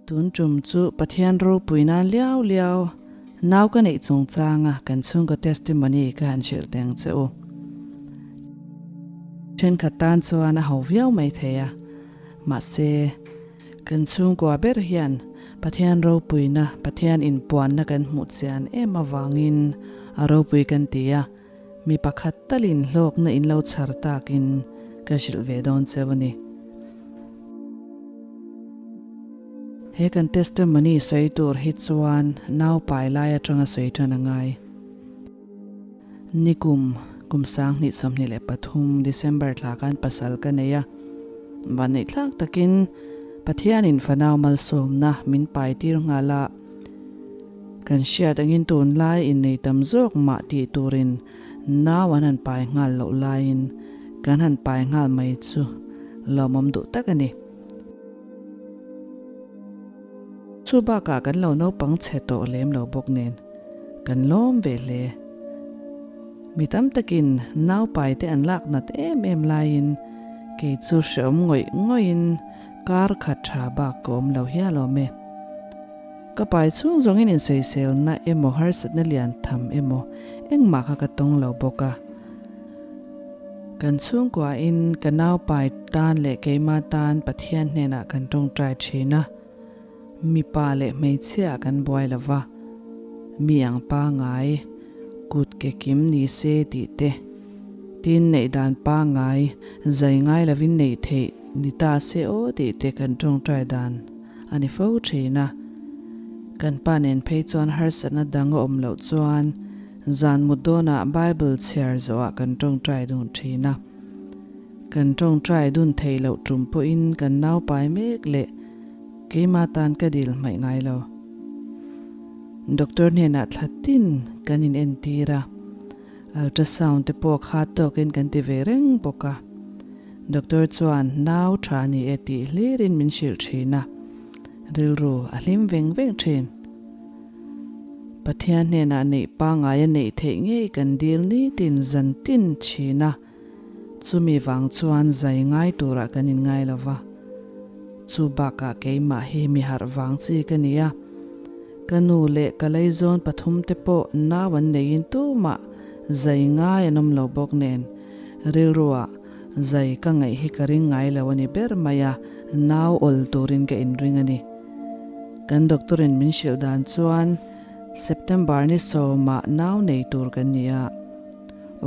Tun tum chu Pathian ropui nan liau liau nau ka neih chungchanga kan chhungkaw testimony ka han hrilh teng che u. Thenkhat tan chuan a ho viau mai thei a, mahse kan chhungkua ber hian Pathian ropuina, Pathian inpuanna kan hmuh chian em avangin a ropui kan ti a, mi pakhat talin hlawkna in lo chhar takin ka hrilh ve dawn cheu a ni. He kan testimony sawi tur hi chuan nau pai lai atanga sawi tan a ngai. Nikum kum 2023 December thla khan pasal ka nei a, vanneih thlak takin Pathianin fanau malsawmna min pai tir nghal a, Kan hriat angin tunlai innei tam zawk mah tih turin nau an han pai nghal loh laiin kan han pai nghal mai chu lawmawm duh tak a ni. Chu bakah kan lo naupang chhe tawh lem lo bawk nen kan lawm ve hle. Mi tam takin nau pai te an lak nat em em laiin kei chu hreawm ngawih ngawihin kar khat tha bak ka awm lo hial awm e. Ka pai chhung zawngin insawiselna emaw harsatna lian tham emaw engmah kha ka tawng lo bawk a. Kan chhungkuain ka nau pai tan leh keima tan Pathian hnenah kan tawngtai thin a, mipa leh hmeichhia kan buai lo va, mi ang pangai kut ke kim ni se tih te, tin neih dan pangai zai ngai lovin neih theih ni ta se aw tih te kan tawngtai dan a ni fo thin a. Kan pa nen phei chuan harsatna dang a awm loh chuan zan mut dawnah Bible chhiar zawhah kan tawngtai dun thin a. Kan tawngtai dun thei loh tum pawhin kan naupai mek leh keima tan ka dil hmaih ngai lo. Doctor hnenah thla tin kan in entir a, ultrasound te pawh khat tawkin kan ti ve reng bawk a. Doctor chuan nau tha ni e tih hlirin min hrilh thin a, rilru a hlim veng veng thin. Pathian hnenah neih pangngai a neih theih ngei kan dil nitin zan tin thin a, chumi vang chuan zai ngai turah kan inngai lo va. Chu bakah keimah hi mi harh vang chi ka ni a, ka nu leh ka leizawn pathum te pawh nau an neiin tumah zai ngai an awm lo bawk nen rilruah Zai ka ngaih hi ka ring ngai lo a ni ber mai a, nau awl turin ka inring a ni. Kan doctor in min hrilh dan chuan September ni sawmah nau nei tur kan ni a,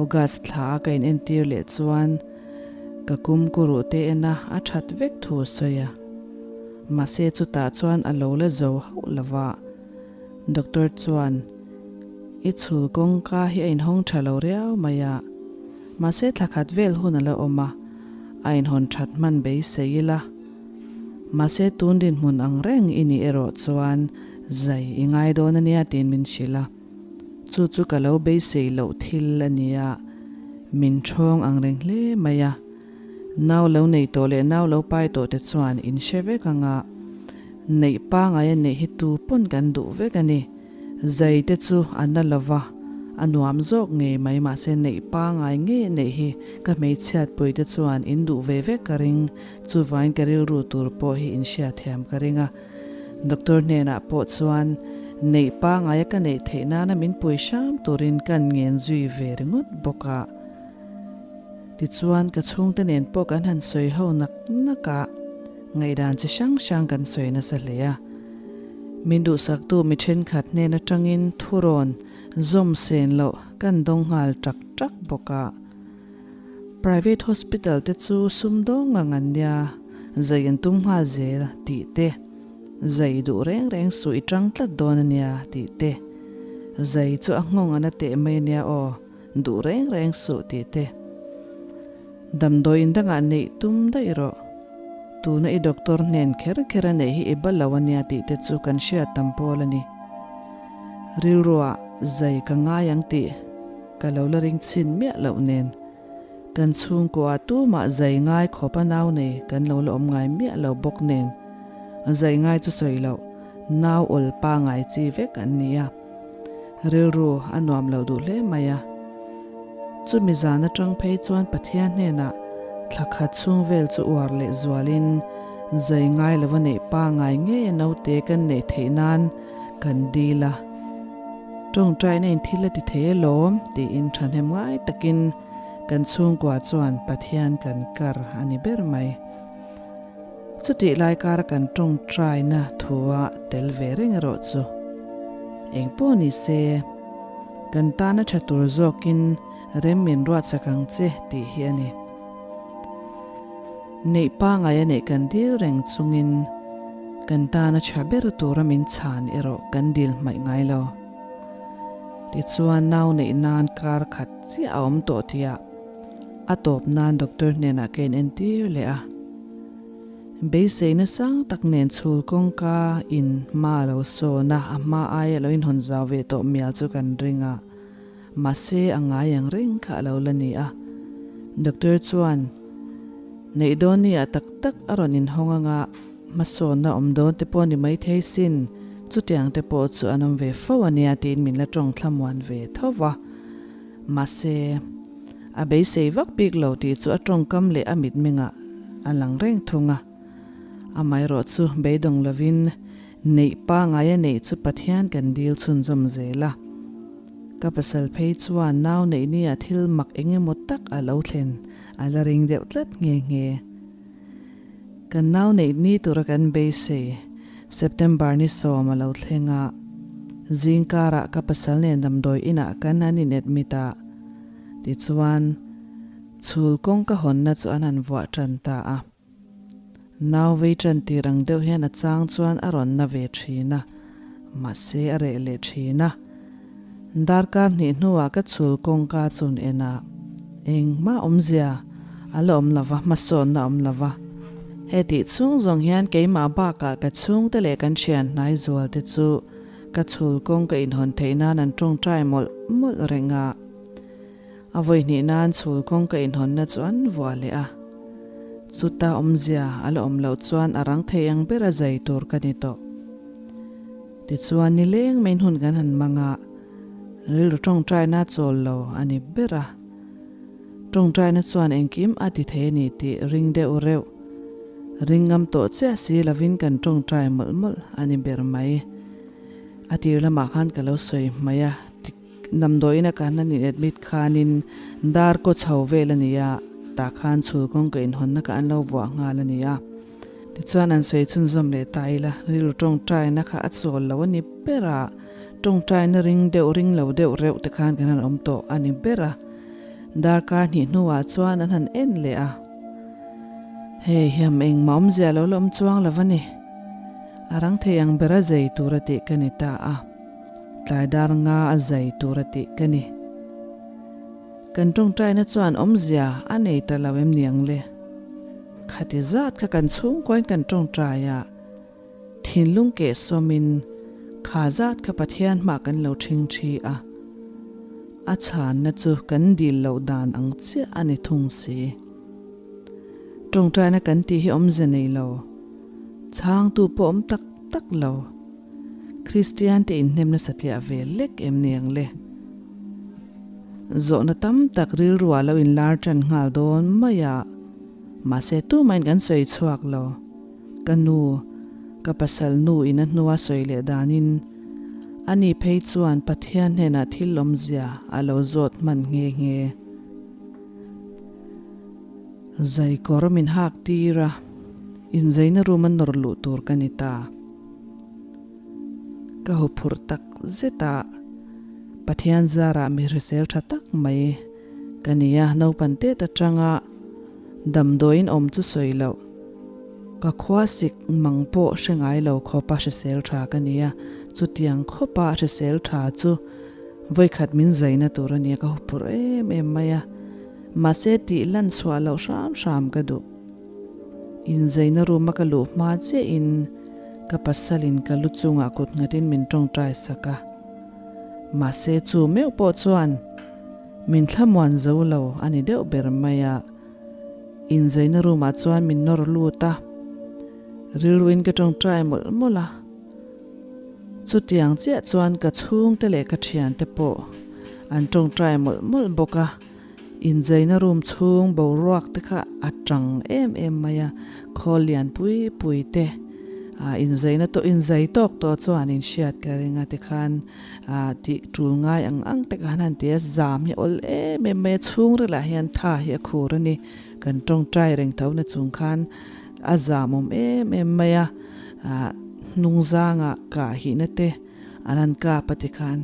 August thla a ka inentir leh chuan ka kum kuruh te en a a that vek thu a sawi a. Mahse chutah chuan a lo la zo hauh lo va, doctor chuan I chhul kawngka hi a inhawng tha lo riau mai a, Mahse thla khat vel hun a la awm a, a inhawn that hman beisei ila. Mahse tun dinhmun ang reng i nih erawh chuan zai i ngai dawn a nia tiin min hrilh a. Chu chu ka lo beisei loh thil a nia, min ṭhawng ang reng hle mai a. Nau lo nei tawh leh nau lo pai tawh te chuan in hre vek ang a, neih pangai a neih hi tu pawn kan duh vek a ni. Zai te chu a na lo va, a nuam zawk ngei mai mahse neih pangai ngei a neih hi ka hmeichhiat pui te chuan in duh ve vek ka ring, chuvain ka rilru tur pawh hi in hriatthiam ka ring a. Doctor hnenah pawh chuan neih pangai a ka neih theih nana min pui hram turin kan ngen zui ve ringawt bawk a. Tichuan ka chhungte nen pawh kan han sawi ho nak nak a, ngaihdan chi hrang hrang kan sawi nasa hle a. Min duhsaktu mi thenkhat hnen atangin thurawn zawm sen loh kan dawng nghal tak tak bawk a. Private hospital te chu sumdawng ngang an nia, zai an tum nghal zel tih te, zai duh reng reng suh i tang tlat dawn a nia tih te, zai chu a nghawng an a teh mai a nia aw, duh reng reng suh tih te. Damdawiin dangah neih tum daih rawh. Tuna i doctor hnen kher kher a neih hi i ba lo a nia tih te chu kan hriat tam pawl a ni. Rilruah zai ka ngai ang tih ka lo la ring chhin miah loh nen kan chhungkuah tumah zai ngai khawp a nau nei kan lo la awm ngai miah lo bawk nen zai ngai chu sawi loh nau awl pangai chi vek an ni a. Rilru a nuam lo duh hle mai a. Chumi zan atang phei chuan Pathian hnenah thla khat chhung vel chu uar leh zualin Zai ngai lova neih pangai ngeia naute kan neih theih nan kan dil a. Tawngtaina in thil a ti thei alawm tiin thahnem ngai takin kan chhungkua chuan Pathian kan kar a ni ber mai. Chutih lai kara kan tawngtaina thua tel ve reng erawh chu eng pawh ni se, kan tana tha tur zawkin rem min ruatsak ang che tih hi a ni. Neih pangai a neih kan dil reng chungin kan tana tha ber tura min chhan erawh kan dil hmaih ngai lo. Tichuan nau neih nan kar khat chiah a awm tawh tihah a tawp nan doctor hnenah ka inentir leh a. Beiseina sang tak nen chhul kawngka in hma a lo sawn a, a hma aia lo inhawn zau ve tawh mial chu kan ring a. Mahse a ngai ang reng kha a lo la ni a. Doctor chuan neih dawn ni ah tak tak a rawn inhawng anga hmasawnna awm dawn te pawh ni maithei sin, chutiang te pawh chu an awm ve fo a nia tiin min la tawng thlamuan ve tho va. Mahse a beisei vak bik lo tih chu a tawngkam leh a mitmengah a lang reng thung a. Amaherawh chu beidawng lovin neih pangai a neih chu Pathian kan dil chhunzawm zel a. Ka pasal phei chuan nau neih nia thil mak eng emaw tak a lo thlen a la ring deuh tlat nghe nghe. Kan nau neih ni tura kan beisei September ni sawm a lo thleng a, zingkarah ka pasal nen damdawi inah kan han in admit a, tichuan chhul kawngka hawnna chu an han vuah tan ta a. Nau vei ṭan tir ang deuh hian a chang chuan a rawn na ve ṭhin a, mahse a reh leh ṭhin a. Darkar hnih hnuah ka chhul kawngka chun en a, engmah awmzia a la awm lova, hmasawnna a awm lova. Hetih chhung zawng hian keimah bakah ka chhungte leh kan thian hnai zualte chu ka chhul kawng ka inhawn theih nan an ṭawngṭai mawlh mawlh reng a. A vawi hnih nan chhul kawngka inhawnna chu an vuah leh a, chuta awmzia a la awm loh chuan a rang thei ang ber a zai tur ka ni tawh. Tichuan nileng main hun kan han hmang a, rilru tawngtaina chawl lo a ni ber a. Tawngtaina chuan engkim a ti thei a ni tih ring deuh reuh. Ring ngam tawh chiah si lovin kan tawngtai mawlh mawlh a ni ber mai. A tir lamah khan ka lo sawi hmai a. Damdawiin a kan an in admit khanin dar kaw chho vel a ni a, tah khan chhul kawngka inhawnna kha an lo vuah nghal a ni a. Tichuan an sawi chhunzawm leh ta ila, rilru tawngtaina kha a chawl lo a ni ber a, tawngtaina ring deuh ring lo deuh reuh te khan kan han awm tawh a ni ber a. Darkar hnih hnuah chuan an han en leh a, Hei hiam engmah awmzia lo la awm chuang lo va ni, a rang thei ang ber a zei tur a tih ka ni ta a. Tlai dar nga a zai tur a tih ka ni. Kan tawngtaina chuan awmzia a nei ta lo em niang le? Khati zat kha kan chhungkuain kan tawngtai a, thinlung keh sawmin kha zat kha Pathian hmah kan lo thing thi a, a chhanna chu kan dil loh dan ang chiah a ni thung si. Tawngtaina kan tih hi awmzia nei lo, chhangtu pawh awm tak tak lo. Kristian te inhnem nasa tliah ve lek em ni ang le? Zawhna tam tak rilruah lo inlar tan nghal dawn mai a, mahse tumahin kan sawi chhuak lo. Ka nu, ka pasal nu in a hnua sawi leh danin ani phei chuan Pathian hnenah thil awmzia a lo zawt hman nghe nghe. Zai kawr min hak tir a, inzaina room a nawr luh tur ka ni ta. Ka huphurh tak zet a, Pathian zarah mi hrisel tha tak mai ka ni a, naupan tet atanga damdawiin awm chu sawi loh. Ka khua sik mang pawh hre ngai lo khawpa hrisel tha ka ni a, chutiang khawpa hrisel tha chu vawikhat min zaina tur a nia ka huphurh em em mai a, mahse tih lan chhuah loh hram hram ka duh. Inzaina room a ka luh hma chiahin ka pasalin ka lu chungah kut nghatin min tawngtai sak a. Mahse chu meuh pawh chuan min thlamuan zo lo a ni deuh ber mai a. Inzaina room ah chuan min nawr lut a, rilruin ka tawngtai mawlh mawlh a. Chutiang chiah chuan ka chhungte leh ka thiante pawh an tawngtai mawlh mawlh bawk a. Inzaina room chhung boruak te kha a tang em em mai a, khawl lian pui pui te inzaina tawh inzai tawk tawh chuan in hriat ka ring a tikhan tih tul ngai ang ang te khan han ti a, zam hi a awl em em mai a, chhungril ah hian tha hi a khur a ni, kan tawngtai reng tho na chung khan a zam awm em em mai a, hnung zanga kah hihna te an han kap a tikhan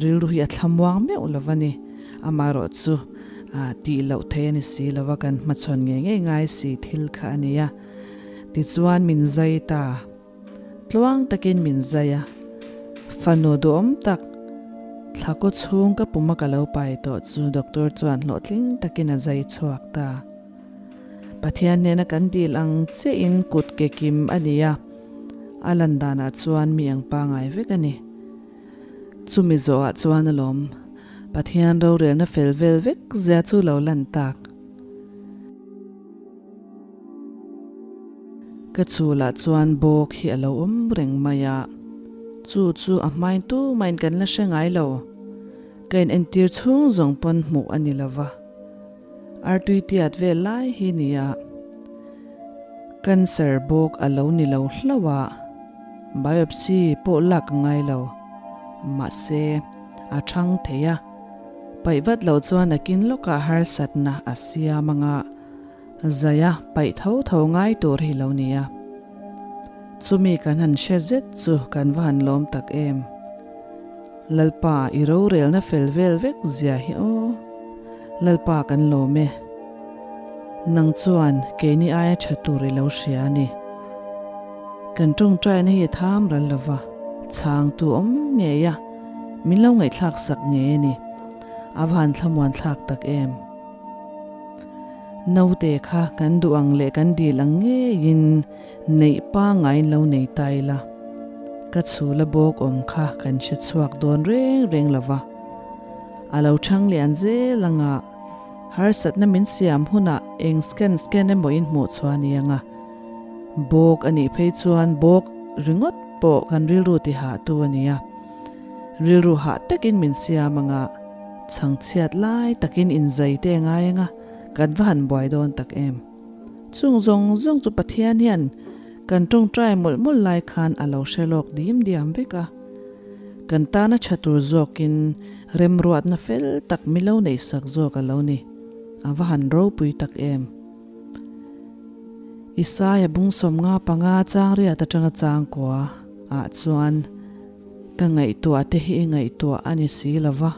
rilru hi a thlamuang meuh lo va ni. Amaherawh chu tih loh theih a ni si lo va, kan hmachhawn ngei ngei ngai si thil kha a ni a. Tichuan min zai ta, tluang takin min zai a, fanu duhawm tak thlakaw chhung ka puma ka lo pai tawh chu doctor chuan hlawhtling takin a zai chhuak ta. Pathian hnena kan dil ang chiahin kut ke kim a ni a, a lan danah chuan mi ang pangai vek a ni. Chumi zawhah chuan alawm Pathian rorelna fel vel vek zia chu lo lan tak. Ka chhulah chuan bawk hi a lo awm reng mai a, chu chu a hmain tumahin kan la hre ngai lo. Ka inentir chhung zawng pawn hmuh a ni lo va. Artui tiat vel lai hi nia. Cancer bawk a lo ni lo hlauh a, biopsy pawh lak a ngai lo. Mahse, a thang thei a, paih vat loh chuan a kin lawkah harsatna a siam anga zaia paih tho tho ngai tur hi lo nia. Chumi kan han hre zet chu kan va han lawm tak em. Lalpa i rorelna fel vel vek zia hi aw. Lalpa kan lawm e. Nang chuan keini aia tha tur i lo hria a ni. Kan tawngtaina hi a tham ral lova, chhangtu awm ngei a, min lo ngaihthlak sak ngei a ni. A va han thlamuan thlak tak em. Naute kha kan duh ang leh kan dil ang ngeiin neih pangaiin lo nei ta ila. Ka chhula bawk awm kha kan hre chhuak dawn reng reng lova. A lo chhang lian zel anga harsatna min siam hunah eng scan scan emaw in hmuh chhuah a ni anga. Bawk a nih phei chuan bawk ringawt pawh kan rilru ti hahtu a ni a. Rilru hah takin min siam anga chhangchhiat lai takin inzai te a ngai anga kan va han buai dawn tak em. Chung zawng zawng chu Pathian hian kan tawngtai mawlh mawlh lai khan a lo hre lawk dim diam vek a. Kan tana tha tur zawkin remruatna fel tak mi lo neihsak zawk a lo ni. A va han ropui tak em. Isaia bung 55 changriat atanga changkua ah chuan ka ngaihtuah te hi i ngaihtuah a ni si lo va.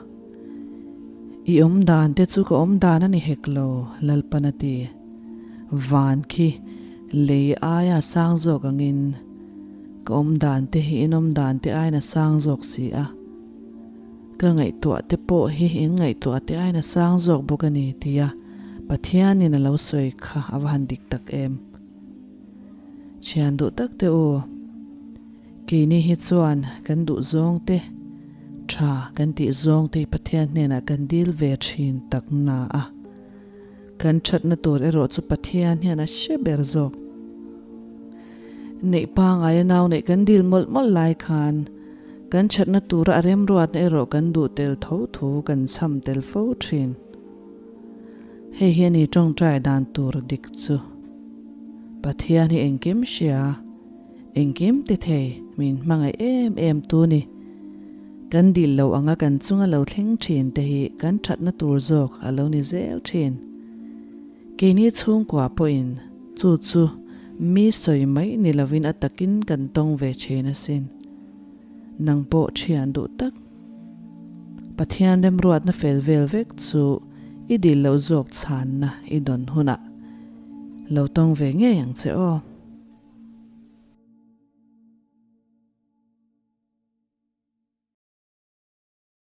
I awm dan te chu ka awm dan a ni hek lo, Lalpan a ti. Van khi lei aia sang zawk angin ka awm dan te hi in awm dan te aiin a sang zawk si a. Ka ngaihtuah te pawh hi in ngaihtuah te aiin a sang zawk bawk a ni tia Pathianin a lo sawi kha a va han dik tak em. Thian duh tak te u, keini hi chuan kan duh zawng te, tha kan tih zawng te hi Pathian hnenah kan dil ve thin tak na a. Kan thatna tur erawh chu Pathian hian a hre ber zawk. Neih pangaia nau neih kan dil mawlh mawlh lai khan kan thatna tura a remruatna erawh kan duh tel tho thu kan chham tel fo thin. Hei hi a ni tawngtai dan tur dik chu. Pathian hi engkim hria, engkim ti thei, min hmangaih em em tu ni. Kan dil lo anga kan chunga lo thleng thin te hi kan thatna tur zawk a lo ni zel thin. Keini chhungkua pawhin chu chu mi sawi mai ni lovin a takin kan tawng ve thin asin. Nang pawh thian duh tak. Pathian remruatna fel vel vek chu i dil loh zawk chhanna i dawn hunah lo tawng ve ngei ang che aw.